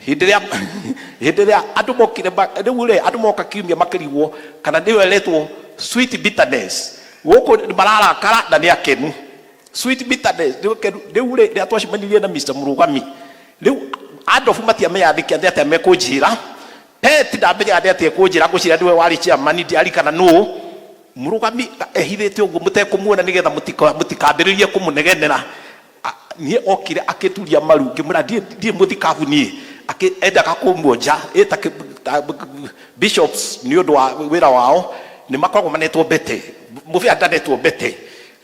Hĩndĩ ĩrĩa andũ mokire, rĩu rĩ, andũ moka kiumia makĩrigwo kana nĩyo ĩretwo sweet bitterness. Gũkũ mararakara na nĩ akenu, sweet bitterness nĩ akenu. Rĩu rĩ, rĩrĩa twacemanirie na Mr. Mũrũgami, rĩu Adolf matiamenyaga nĩkĩ nĩ atĩa mekũnjĩra. Pet ndamenyaga nĩ atĩa ekũnjĩra, ngwĩciria nĩwe warĩ chairman, ndiarikana nũ. Mũrũgami ehithĩte ũguo mũtekũmuona nĩgetha mũtikambĩrĩrie kũmũnegenera. Niĩ okire akĩturia maru, ngĩmwĩra ndirĩ mũthikabu niĩ. Endaga kũmuonja ĩta bishops nĩ ũndũ wa wĩra wao nĩ makoragwo manetwo mbete, mũbĩa ndanetwo mbete.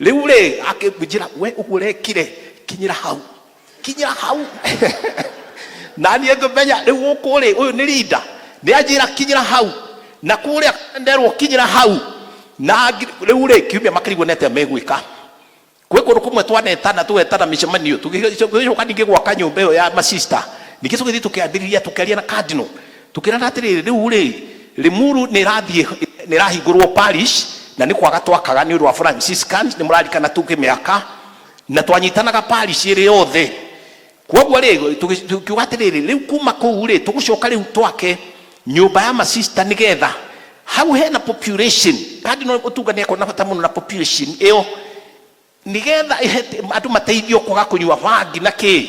Rĩu rĩ, akĩnjĩra, "We ũguo ũrekire, kinyĩra hau, kinyĩra hau." Na niĩ ngĩmenya rĩu gũkũ rĩ, ũyũ nĩ leader. Nĩ anjĩra kinyĩra hau, na kũrĩa nderwo kinyĩra hau. Na rĩu rĩ, kiumia makĩrigwo nĩ atĩa megwĩka. Kwĩ kũndũ kũmwe twanetana, tũgetana mĩcemanio, tũgĩcoka ningĩ gwaka nyũmba ĩyo ya masista. Ningĩ tũgĩthiĩ tũkĩambĩrĩria, tũkĩaria na cardinal, tũkĩrana atĩrĩrĩ, rĩu rĩ, Limuru nĩ ĩrathiĩ, nĩ ĩrahingũrwo parish, na nĩ kwaga twakaga nĩ ũndũ wa Franciscans. Nĩ mũrarikana tũkĩmĩaka na twanyitanaga parish ĩrĩ yothe. Koguo rĩ, tũkiuga atĩrĩrĩ, rĩu kuma kũu rĩ, tũgũcoka rĩu twake nyũmba ya masista nĩgetha hau hena population. Cardinal ũtunga nĩ akorwo na bata mũno na population ĩyo, nigetha andũ mateithio kwaga kũnyua bangi na kĩ.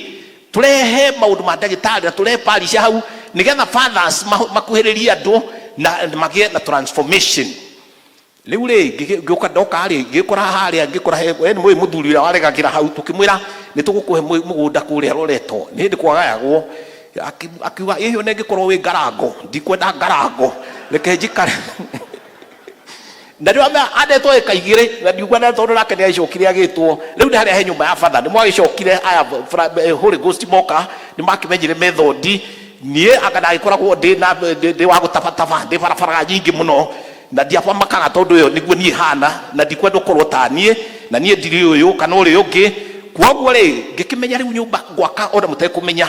Tũrehe maũndũ ma ndagĩtarĩ na tũrehe parish hau nigetha fathers makuhĩrĩrie andũ na magĩe na transformation. Rĩu rĩ, ngĩũka ndoka rĩ, ngĩkora harĩa, ngĩkora he we nĩ mũĩ mũthuri ũrĩa waregagĩra hau. Tũkĩmwĩra nĩ tũgũkũhe mũgũnda kũrĩa Loreto. Nĩ hĩndĩ kwagayagwo. Akiuga ĩhio nĩ ngĩkorwo wĩ ngarango, ndikwenda ngarango, reke njikare. Na rĩu andetwo ĩka 2 na ndiuga na tondũ nake nĩ agĩcokire agĩtwo. Rĩu nĩ harĩa he nyũmba ya batha nĩ mwagĩcokire aya Holy Ghost moka nĩ makĩmenyire methodi. Niĩ anga ndagĩkoragwo ndĩ na ndĩ wa gũtabataba, ndĩ barabara nyingĩ mũno, na ndiabamakaga tondũ ĩyo nĩguo niĩ hana, na ndikwenda ũkorwo ta niĩ, na niĩ ndirĩ ũyũ kana ũrĩa ũngĩ. Kwoguo rĩ, ngĩkĩmenya rĩu nyũmba ngwaka ona mũtekũmenya.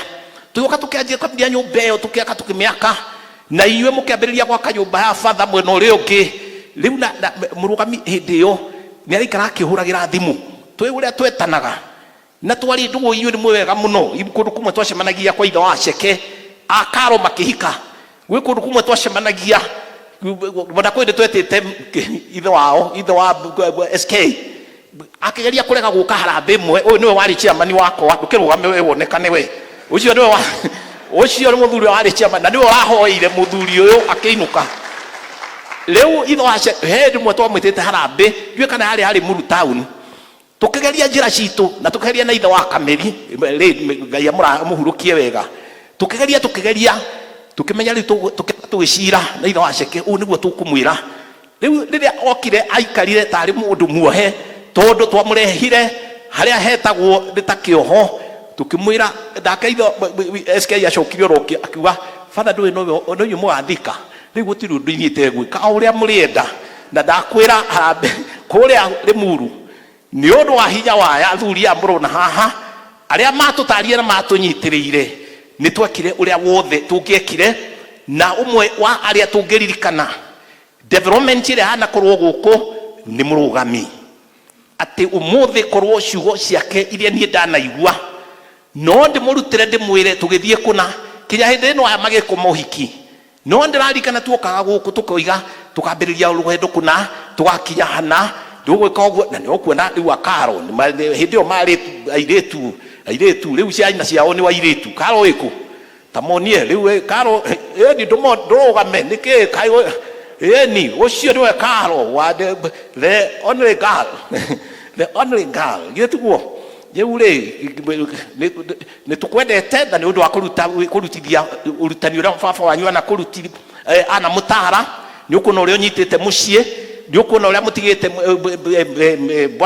Tũgĩũka tũkĩanjia kwambĩrĩria nyũmba ĩyo, tũkĩaka, tũkĩmĩaka, na inyuĩ mũkĩambĩrĩria gwaka nyũmba ya batha mwena ũrĩa ũngĩ. Rĩu na mũrũgami hĩndĩ ĩyo nĩ araikara akĩhũragĩra thimũ twĩ ũrĩa twetanaga na twarĩ ndũgũ. Inyuĩ nĩ mũĩ wega mũno kũndũ kũmwe twacemanagia kwa ithe wa Ceke akaro makĩhika. Gwĩ kũndũ kũmwe twacemanagia ona kwĩ ndĩ twetĩte ithe wao, ithe wa SK, akĩgeria kũrega gũka harambĩ ĩmwe. Ũyũ nĩwe warĩ chairman wakwa, ndũkĩrũgame we wonekane we. Ũcio nĩwe wa ũcio nĩ mũthuri ũrĩa warĩ chairman na nĩwe wahoeire mũthuri ũyũ akĩinũka. Rĩu ithe wa he hĩndĩ ĩmwe twamwĩtĩte harambĩ, ndiũĩ kana yarĩ harĩ Muru town. Tũkĩgeria njĩra citũ na tũkĩgeria na ithe wa Kameri rĩ, Ngai amũhurũkie wega. Tũkĩgeria tũkĩmenya rĩu tũgĩcira na ithe wa Ceke, ũũ nĩguo tũkũmwĩra. Rĩu rĩrĩa okire aikarire tarĩ mũndũ muohe, tondũ twamũrehire harĩa hetagwo nĩ ta kĩoho. Tũkĩmwĩra nake ithe SK acokire oro akiuga, "Father, ndũĩ nowe no inyuĩ mũgathika, rĩu gũtirĩ ũndũ inyuĩ itegwĩka, o ũrĩa mũrĩenda." Na ndakwĩra harambee kũrĩa Limuru nĩ ũndũ wa hinya wa athuri aya mũrona haha, arĩa matũtarire na matũnyitĩrĩire, nĩ twekire ũrĩa wothe tũngĩekire. Na ũmwe wa arĩa tũngĩririkana development ĩrĩa yanakorwo gũkũ nĩ mũrũgami, atĩ ũmũthĩ korwo ciugo ciake iria niĩ ndanaigua no ndĩmũrutĩre, ndĩmwĩre tũgĩthiĩ kũna kinya hĩndĩ ĩno aya magĩkoma ũhiki. No ndĩrarikana tuokaga gũkũ tũkoiga tũkambĩrĩria rũgendo kũna, tũgakinya hana, ndũgwĩka ũguo. Na nĩ ũkuona rĩu akaro hĩndĩ ĩyo marĩ airĩtu, rĩu ciana ciao nĩ wairĩtu. Karo ĩkũ? Ta monie rĩu karo ĩni ndũrũgame nĩkĩ kaĩ ĩni? Ũcio nĩwe karo wa the only girl, the only girl, githĩ tiguo? Rĩu rĩ, nĩ tũkwendete na nĩ ũndũ wa kũruta kũrutithia ũrutani ũrĩa baba wanyu anakũruti anamũtara. Nĩ ũkuona ũrĩa ũnyitĩte mũciĩ, nĩ ũkuona ũrĩa mũtigĩte bwana.